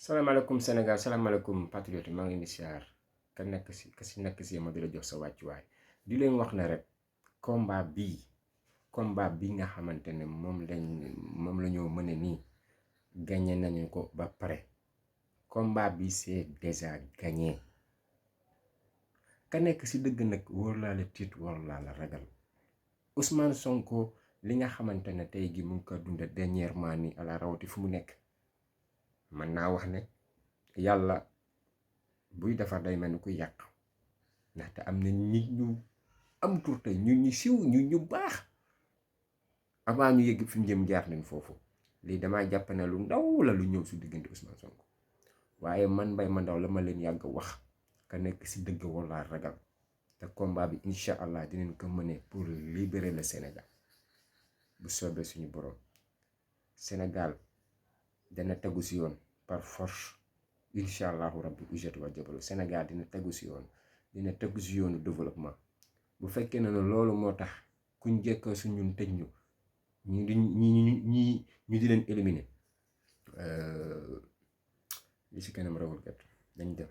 salaamaaleykum Sénégal salaamaaleykum patriote maa ngi leen di siyaar ka si nekk si ma di la jox sa wàccuwaay di leen wax ne rek combat bii nga xamante ne moom la ñoo mëne nii gagné nañu ko ba pare. Combat bi c'est déjà gagné. Ka nekk si dëgg nag wóor laa la tiit wóor laa la ragal Ousmane Sonko li nga xamante ne tey gi mu ngi ko dunda dernièrement nii ala rawati fu mu nekk. mën naa wax ne yàlla buy defar day mel ni ku yàq ndaxte am na nit ñu am tur tey ñu siw ñu baax avant ñu yëgg fi mu jëm jaar nañ foofu lii damaa jàpp ne lu ndaw la lu ñëw su diggante Ousmane Sonko waaye man Mbaye Mandaw la ma leen yàgg wax ka nekk si dëgg walla ragal te combat bi incha allah dinañ ko mëne pour libérer le Sénégal bu soobee suñu borom Sénégal dana tegu si yoon par force incha allahu rabbi ujatu wa jabalu Sénégal dina tegu si yoon dina tegu si yoonu développement bu fekkee ne loolu moo tax kuñ jekk su ñun tëj ñu ñu di leen éliminer li si kanam rawul kat dañ dem